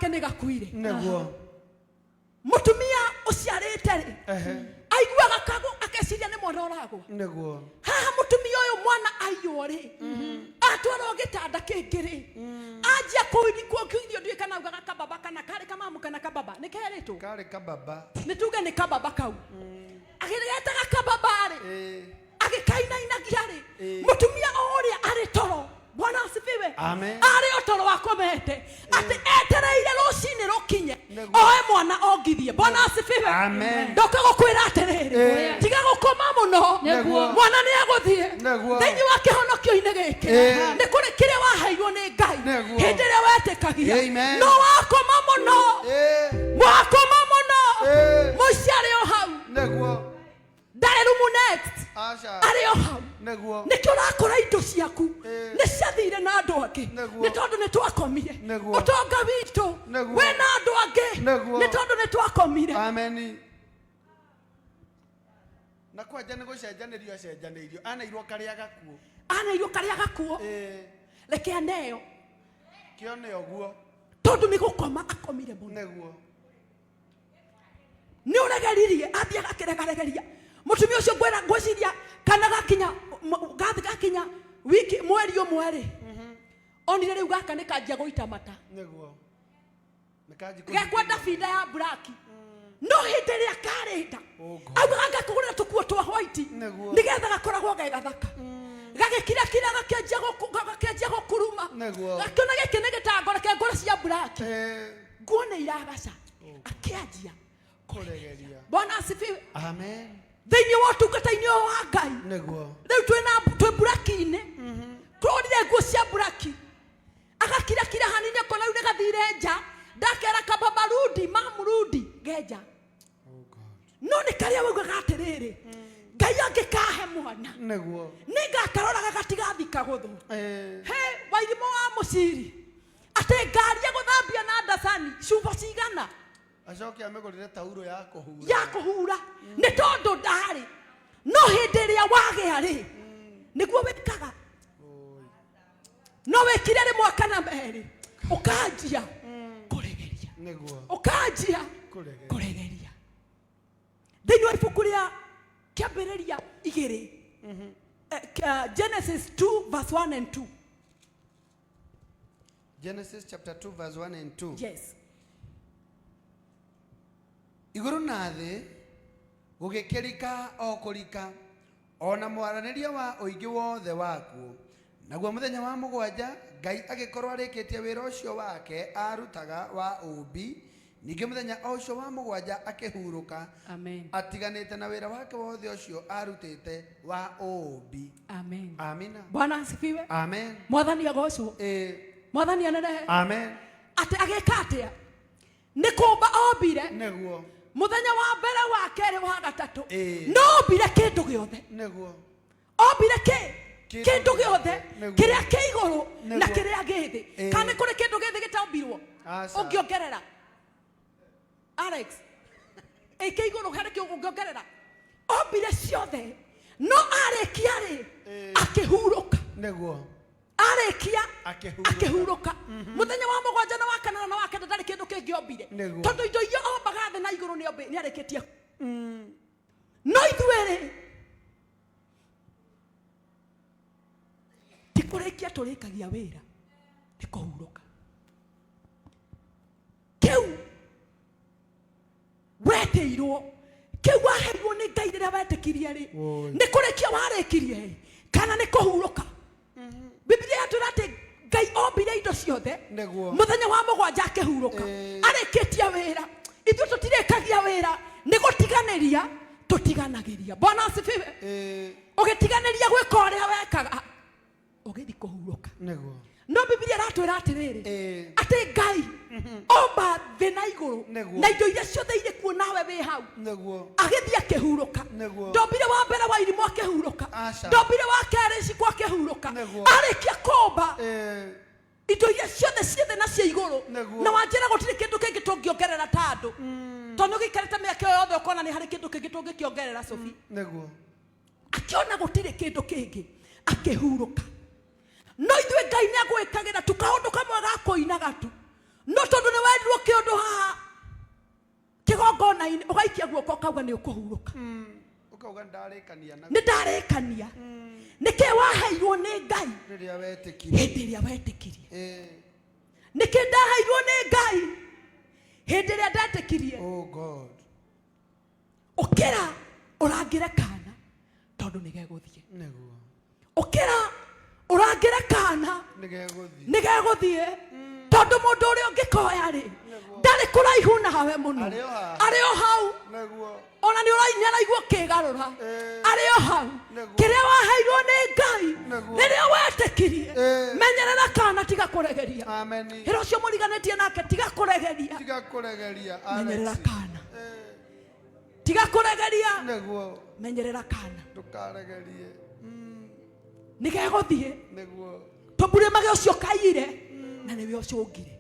Gake nĩ gakuire. Nĩguo. Mũtumia ũciarĩte rĩ, aiguaga kago akeciria nĩ mwana ũragwa. Nĩguo. Haha mũtumia ũyũ mwana aiywo rĩ, atwarwo gĩtanda kĩngĩ rĩ, anjia kuongithio, ndiũĩ kana augaga kababa kana karĩ kamamu kana kababa, nĩ kerĩtwo. Karĩ kababa. Nĩ tuge nĩ kababa kau, agĩgetaga kababa rĩ, agĩkainainagia rĩ, mũtumia o ũrĩa arĩ toro, Bwana asifiwe. Amen. Arĩ o toro akomete, atĩ etereire rũcinĩ rũkinye, oe mwana ongithie. Bwana asifiwe. Amen. Ndoka gũkwĩra atĩrĩrĩ, tiga gũkoma mũno. Mwana nĩ egũthiĩ. Thĩinĩ wa kĩhonokio-inĩ gĩkĩ, nĩ kũrĩ kĩrĩa waheirwo nĩ Ngai hĩndĩ ĩrĩa wetĩkagia. Amen. No wakoma mũno, wakoma mũno, mũici arĩ o hau. Ndarĩ rumu next. Aca. Arĩ o hau. Nĩkĩo ũrakora indo ciaku nĩ ciathire na andũ angĩ, nĩ tondũ nĩ twakomire. Ũtonga witũ wĩna andũ angĩ, nĩ tondũ nĩ twakomire. Ameni. Na kwanja nĩ gũcenjanĩrio acenjanĩirio, aneirwo karĩa gakuo. Aneirwo karĩa gakuo. Reke aneo. Kĩone ũguo. Tondũ nĩ gũkoma akomire mũno. Nĩ ũregeririe, athiĩ agakĩregaregeria mũtumia ũcio. Ngwĩra, ngwĩciria kana gakinya gathi gakinya wiki, mweri ũmwe rĩ, onire rĩu gaka nĩ kanjia gũita mata. Nĩkanji. Gekwenda binda ya buraki, no hĩndĩ ĩrĩa karĩ nda, Oh God. augaga ngakũgũrĩra tũkuo twa white, nĩgetha gakoragwo ge gathaka. Gagĩkirakira, gakĩanjia gũkuruma. Gakĩona gĩkĩ nĩ gĩtango, reke ngũre cia buraki. Nguo nĩ iragaca, akĩanjia kũregeria. Bwana asifiwe. Amen. Thĩinĩ wa ũtungata-inĩ ũyũ wa Ngai, rĩu twĩna twĩ buraki-inĩ, tũrire nguo cia buraki, agakirakira hanini, akona rĩu nĩgathire nja, ndakera kababa rudi mamu rudi genja. Oh God. No nĩ karĩa waugaga atĩrĩrĩ, Ngai angĩkahe mwana, nĩngakaroraga gatigathika gũthũ. He Wairimũ wa mũciri atĩ ngari ya gũthambia na ndacani cuba cigana. Acoke amĩgũrĩre tauro ya kũhura. Ya kũhura, nĩ tondũ ndarĩ. No hĩndĩ ĩrĩa wagĩa rĩ, nĩguo wĩkaga. Oi. No wĩkire rĩmwe kana merĩ, ũkanjia kũregeria. Ũkanjia kũregeria. Kũregeria. Thĩinĩ wa ibuku rĩa Kĩambĩrĩria 2, Genesis 2 verse 1 and 2. Genesis chapter 2 verse 1 and 2. Yes. Igũrũ na thĩ gũgĩkĩrika o kũrika, o na mwaranĩrie wa ũingĩ wothe wakuo. Naguo mũthenya wa mũgwanja Ngai agĩkorwo arĩkĩtie wĩra ũcio wake aarutaga wa ũũmbi, ningĩ mũthenya o ũcio wa mũgwanja akĩhurũka, Amen. atiganĩte na wĩra wake wothe ũcio aarutĩte wa ũũmbi. Amen. Amina. Bwana asifiwe. Amen. Mwathani agocwo. Mwathani anenehe. Amen. Atĩ agĩka atĩa? Nĩ kũmba ombire. Mũthenya wa mbere, wa kerĩ, wa gatatũ. No ombire kĩndũ gĩothe. Ombire kĩ? Kĩndũ kĩndũ gĩothe. Kĩrĩa kĩ igũrũ na kĩrĩa gĩ thĩ. Kana nĩ kũrĩ kĩndũ gĩ thĩ gĩtombirwo? Aca. Ũngĩongerera, Alex, ĩ kĩ igũrũ harĩ kĩ ũngĩongerera? Ombire ciothe, no arĩkia rĩ, akĩhurũka. Arĩkia, Akĩhurũka. Akĩhurũka mũthenya wa mũgwanja, na wa kanana, na wa kenda, ndarĩ kĩndũ kĩngĩ ombire. Tondũ indo iria ombaga thĩ na igũrũ nĩ arĩkĩtie. No ithuĩ rĩ, ti kũrĩkia tũrĩkagia wĩra, nĩ kũhurũka. Kĩu wetĩirwo, kĩu waheirwo nĩ Ngai rĩrĩa wetĩkirie rĩ, nĩ kũrĩkia warĩkirie ĩ, kana nĩ kũhurũka? Bibilia yatwĩra atĩ Ngai ombire indo ciothe, mũthenya wa mũgwanja akĩhurũka, arĩkĩtie wĩra. Ithuĩ tũtirĩkagia wĩra, nĩ gũtiganĩria tũtiganagĩria. Bwana asifiwe. Ũgĩtiganĩria gwĩka ũrĩa wekaga, ũgĩthiĩ kũhurũka. No Bibilia ĩratwĩra atĩrĩrĩ, atĩ Ngai omba thĩ na igũrũ na indo iria ciothe irĩ kuo, nawe wĩ hau, agĩthiĩ akĩhurũka. Ndombire wa mbere wa Irimũ akĩhurũka. Aca. Ndombire wa kerĩ Ciko akĩhurũka. Arĩkia kũmba indo iria ciothe ciĩ thĩ na cia igũrũ, na wanjĩra gũtirĩ kĩndũ kĩngĩ tũngĩongerera ta andũ, tondũ nĩ ũgĩikarĩte mĩaka ĩyo yothe ũkona nĩ harĩ kĩndũ kĩngĩ tũngĩkĩongerera, Sophie. Akĩona gũtirĩ kĩndũ kĩngĩ, akĩhurũka. No ithuĩ Ngai nĩ agwĩkagĩra tu kaũndũ kamwe ga kũinaga tu, no tondũ nĩ werirwo kĩgongona-inĩ ũgaikia guoko ũkauga nĩ ũkũhurũka. Ũkauga ndarĩkania na Nĩ ndarĩkania. Nĩkĩ waheirwo nĩ Ngai rĩrĩa wetĩkirie. Hĩndĩ ĩrĩa wetĩkirie. Nĩkĩ ndaheirwo nĩ Ngai hĩndĩ ĩrĩa ndetĩkirie. Oh God. Ũkĩra ũrangĩre kana tondũ nĩ gegũthiĩ. Nĩguo. Ũkĩra ũrangĩre kana Nĩ gegũthiĩ. Nĩ gegũthiĩ tondũ mũndũ ũrĩa ũngĩkoya rĩ ndarĩ kũraihu nawe mũno. Arĩ o haha. Arĩ o hau. Nĩguo. Ona nĩ araigua ũkĩgarũra. Arĩ o hau. Nĩguo. Kĩrĩa waheirwo nĩ Ngai Nĩguo. rĩrĩa wetĩkirie, menyerera kana tiga kũregeria. Amen. Hĩra ũcio mũriganĩtie nake tiga kũregeria. Tiga kũregeria. Menyerera Alex. kana tiga kũregeria. Nĩguo. Menyerera kana Ndũkaregerie. Nĩ gegũthiĩ. Nĩguo. Tũmburĩmage ũcio kaiyire na nĩwe ũcũngire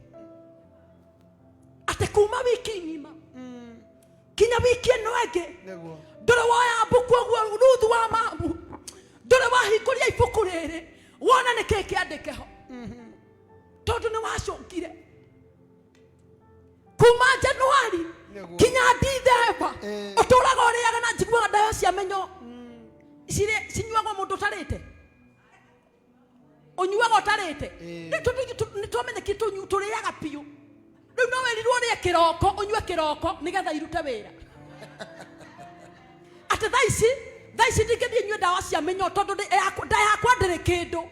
atĩ kuma wiki ng'ima kinya wiki ĩno ĩngĩ Nĩguo. Ndũrĩ woya mbuku ũguo ruthu wa mamu, ndũrĩ wahingũria ibuku rĩrĩ wona nĩ kĩĩ kĩandĩke ho tondũ nĩ wacũngire kuma Januari Nĩguo. Kinya Dithemba. Ũtũraga ũrĩaga na njiguaga ndawa cia mĩnyoo cinyuagwo mũndũ ũtarĩte, ũnyuaga ũtarĩte. Rĩu nĩ twamenyekire tũrĩaga biũ. Rĩu no wĩrirwo ũrĩe kĩroko, ũnyue kĩroko nĩgetha irute wĩra. Atĩ thaa ici ndingĩthiĩ nyue ndawa cia mĩnyoo tondũ nda yakwa ndĩrĩ kĩndũ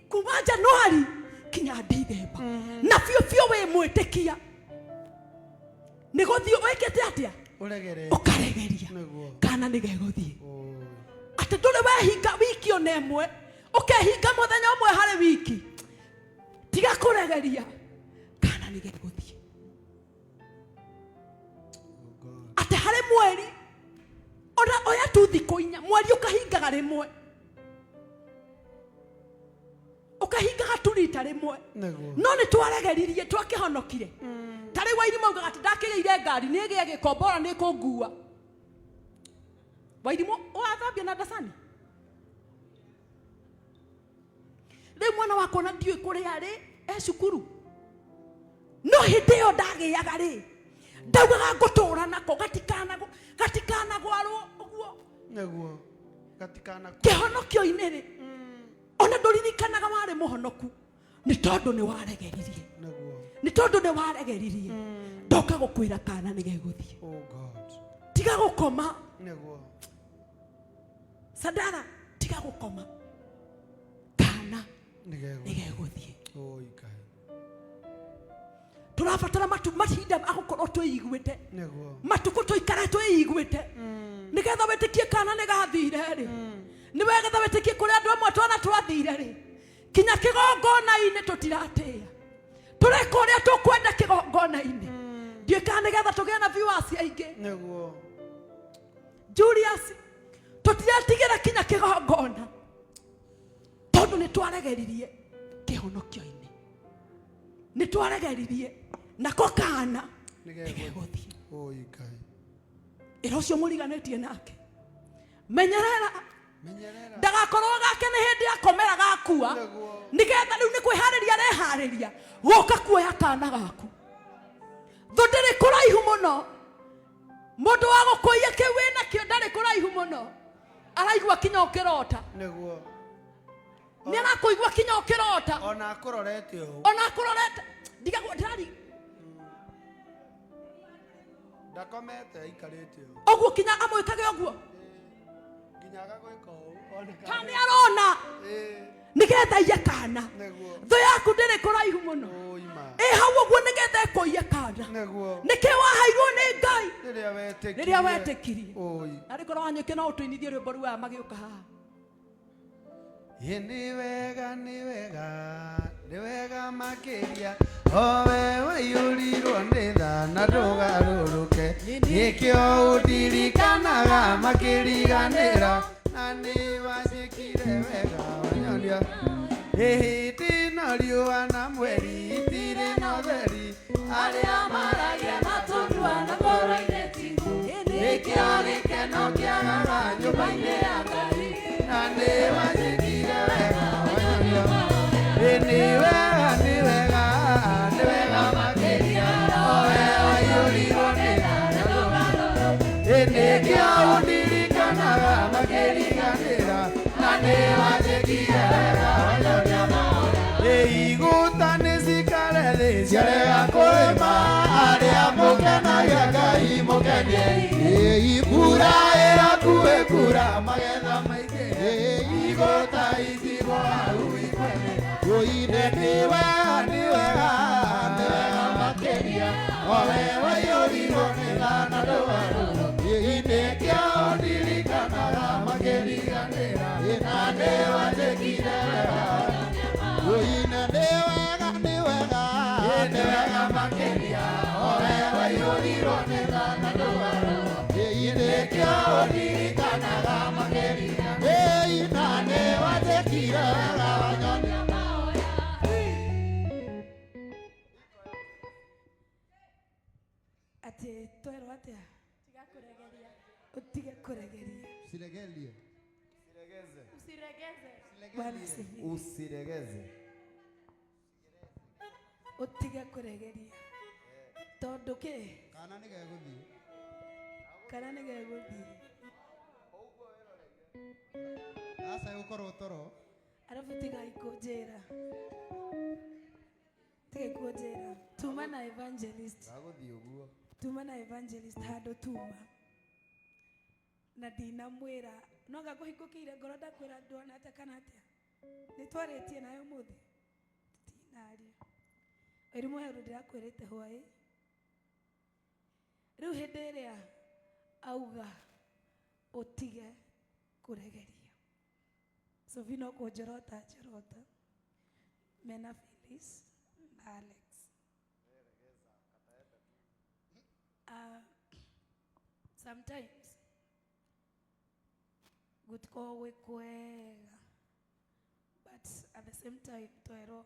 kuma Januari kinya Dithemba na biũ biũ wĩ mwĩtĩkia nĩ gũthiĩ wĩkĩte atĩa? Ũregeretie. Ũkaregeria. Nĩguo. Kana nĩ gegũthiĩ. Oh. Atĩ ndũrĩ wehinga wiki ona ĩmwe, ũkehinga mũthenya ũmwe harĩ wiki, tiga kũregeria kana nĩ gegũthiĩ. Oh God. Atĩ harĩ mweri ona oya tu thikũ 4, mweri ũkahingaga rĩmwe, ũkahingaga tu rita rĩmwe. Nĩguo. No nĩ twaregeririe twakĩhonokire. Ta rĩu Wairi maugaga atĩ ndakĩgĩire ngari nĩ ĩgĩe gĩkombora nĩ kũngua. Wairimũ ũrathambia na ndacani rĩu mwana wakwa na ndiũĩ kũrĩa rĩ e cukuru, no hĩndĩ ĩyo ndagĩaga rĩ ndaugaga ngũtũra nako gatikanagwarwo ũguo. Nĩguo. Gatikana. Kĩhonokio-inĩ rĩ ona ndũririkanaga warĩ mũhonoku nĩ tondũ nĩ waregeririe. Nĩguo. Nĩ tondũ nĩ waregeririe ndoka gũkwĩra kana nĩ gegũthiĩ. Oh God. Tiga gũkoma. Nĩguo. Sandara, tiga gũkoma kana Nĩ gegũthiĩ. Nĩ gegũthiĩ. Oh Ngai. Tũrabatara matu mahinda ma gũkorwo twĩiguĩte. Nĩguo. Matukũ tũikare twĩiguĩte nĩgetha wĩtĩkie kana nĩ gathire rĩ nĩ wegetha wĩtĩkie kũrĩ andũ amwe twana twathire rĩ kinya kĩgongona-inĩ tũtiratĩĩa, tũreka ũrĩa tũkwenda kĩgongona-inĩ. Ndiũĩ kana nĩgetha tũgĩe na viewers aingĩ. Nĩguo. Julius, tũtiratigĩra kinya kĩgongona tondũ nĩ twaregeririe kĩhonokio-inĩ, nĩ twaregeririe nako kana Nĩ nĩ gegũthiĩ. gegũthiĩ. Oh Ngai. Ĩra ũcio mũriganĩtie nake menyerera. Menyerera. Ndagakorwo gake nĩ hĩndĩ akomera gakua. Nĩguo. Nĩgetha rĩu nĩ kwĩharĩria areharĩria gũka kuoya kana gaku. Thũ ndĩrĩ kũraihu mũno, mũndũ wa gũkũiya kĩu wĩnakĩo ndarĩ kũraihu mũno, araigua kinya ũkĩrota. Nĩguo. Nĩ arakũigua kinya ũkĩrota. Ona akũrorete ũũ. Ona akũrorete ndigagwo ndĩrari. Ndakomete, aikarĩte ũũ. Ũguo kinya amwĩkage ũguo. Nginya agagwĩka ũũ. One Ka nĩ arona. Nĩgetha iye kana. Nĩguo. Thũ yaku ndĩrĩ kũraihu mũno. Ũima. Ĩ hau ũguo nĩgetha ĩkũiye kana. Nĩguo. Nĩkĩ waheirwo nĩ Ngai Rĩrĩa wetĩkirie. Rĩrĩa wetĩkirie. Ũi. Narĩ korwo wanyũke no ũtũinithie rwĩmbo rũu aya magĩũka haha. Ĩ nĩ wega, nĩ wega, nĩ wega makĩria owe waiyũrirwo nĩ tha na ndũgarũrũke nĩkĩo ũndirikanaga makĩriganĩra na nĩ wanjĩkire wega wanyonia ĩhĩndĩ no riũa na mweri itirĩ na ũtheri arĩa maragia na tũnua na ngoro-inĩ tiguo nĩkĩo gĩkeno kĩagaga nyũmba-inĩ ya Ngai na nĩ wanjĩkire wega wanyonia. Ĩ nĩ wega, nĩ wega, nĩ wega makĩria owe waiyũrirwo nĩ tha na. Ciarega kũrĩma arĩa mũkenagia Ngai mũkeniei. Mbura ĩrakuĩ kura magetha maingĩ, igũta itigwo hau ikwene. Nĩ wega, nĩ wega, nĩ wega makĩria, o we waiyũrirwo nĩ tha na ndũgarũro. Nĩkĩo ndirikanaga makĩriganĩra, na nĩ wanjĩkire wega. Nĩ wega, nĩ wega, nĩ wega makĩria, o we waiyũrirwo nĩ tha na ndũgarũro. Nĩkĩo ndirikanaga makĩriganĩra, na nĩ wanjĩkire wega wanyonia. Atĩ twerwo atĩa? Tiga kũregeria. Ũtige kũregeria. Usiregelie. Usiregeze. Bwana asifiwe. Usiregeze. Ũtige kũregeria tondũ kĩ? Kana nĩ gegũthiĩ. Kana nĩ gegũthiĩ. Aca gũkorwo toro. Arabu tigai kũnjĩra, tigai kũnjĩra tuma na evangelist. Gagũthiĩ ũguo. Tuma na evangelist handũ tuma na ndinamwĩra no ngakũhingũkĩire ngoro ndakwĩra ndona atĩa kana atĩa nĩ twarĩtie nawe ũmũthĩ tũtinaria ĩrimũ heru ndĩrakwĩrĩte hwaĩ rĩu hĩndĩ ĩrĩa auga ũtige kũregeria. Sophie no kũnjorota njorota mena Phyllis na Alex. Sometimes gũtikoragwo gwĩ kwega, but at the same time twerwo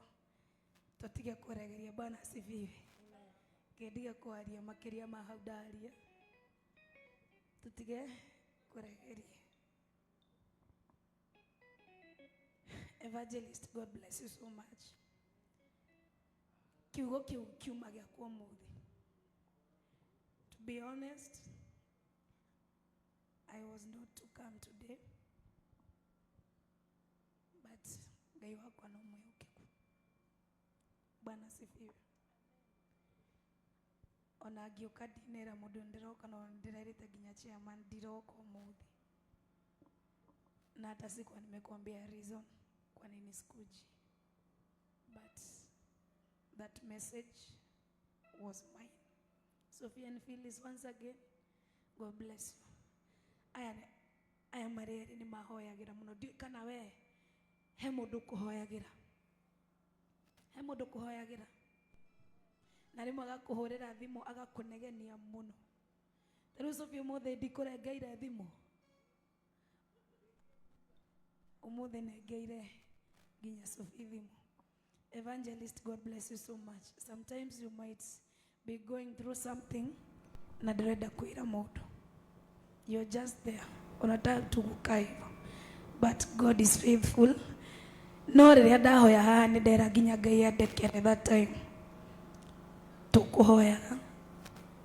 tũtige kũregeria. Bwana asifiwe. Ngendige kwaria makĩria ma hau ndaria, tũtige kũregeria. Evangelist, God bless you so much. Kiugo kiu kiuma gĩakwa ũmũthĩ. To be honest, I was not to come today, but Ngai wakwa no mwĩhokeku. Bwana asifiwe. Ona ngĩũka ndinera mũndũ ndĩroka, no ndĩrerĩte nginya chairman ndiroka ũmũthĩ, na hata sikuwa nimekuambia reason kwa nini sikuji, but that message was mine. Sophia and Phyllis, once again, God bless you. Aya aya marĩ erĩ nĩ mahoyagĩra mũno. Ndiũĩ kana we he mũndũ ũkũhoyagĩra, he mũndũ ũkũhoyagĩra na rĩmwe agakũhũrĩra thimũ agakũnegenia mũno. Ta rĩu Sophie, ũmũthĩ ndikũrengeire thimũ, ũmũthĩ nengeire nginya Sophie thimũ. Evangelist, God bless you so much. Sometimes you might be going through something na ndĩrenda kwĩra mũndũ, you're just there, unataka tu kukaa hivyo, but God is faithful. No rĩrĩa ndahoya haha nĩ ndera nginya Ngai andekere. That time tũkũhoyaga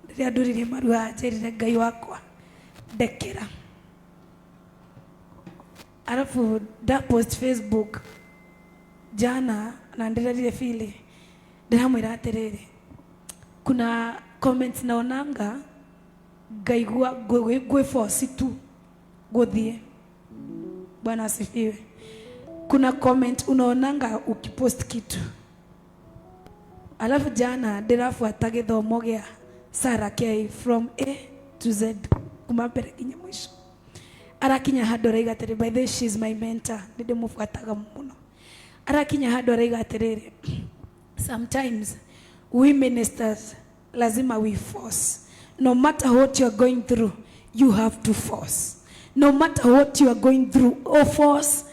rĩrĩa nduririe maru haha njĩrire Ngai wakwa ndekera. Alafu nda post Facebook jana na ndĩrerire Philly, ndĩramwĩra atĩrĩrĩ, kuna comments naonanga ngaigua gwĩ force tu gũthiĩ. Bwana asifiwe. Kuna comment unaonanga ukipost kitu. Alafu jana ndĩrabuata gĩthomo gĩa Sarah K from A to Z, kuma mbere nginya mũico. Arakinya handũ araiga atĩrĩ, by the way, she is my mentor, nĩ ndĩmũbuataga mũno. Arakinya handũ araiga atĩrĩrĩ, sometimes we ministers lazima we force. No matter what you are going through, you have to force. No matter what you are going through, or force.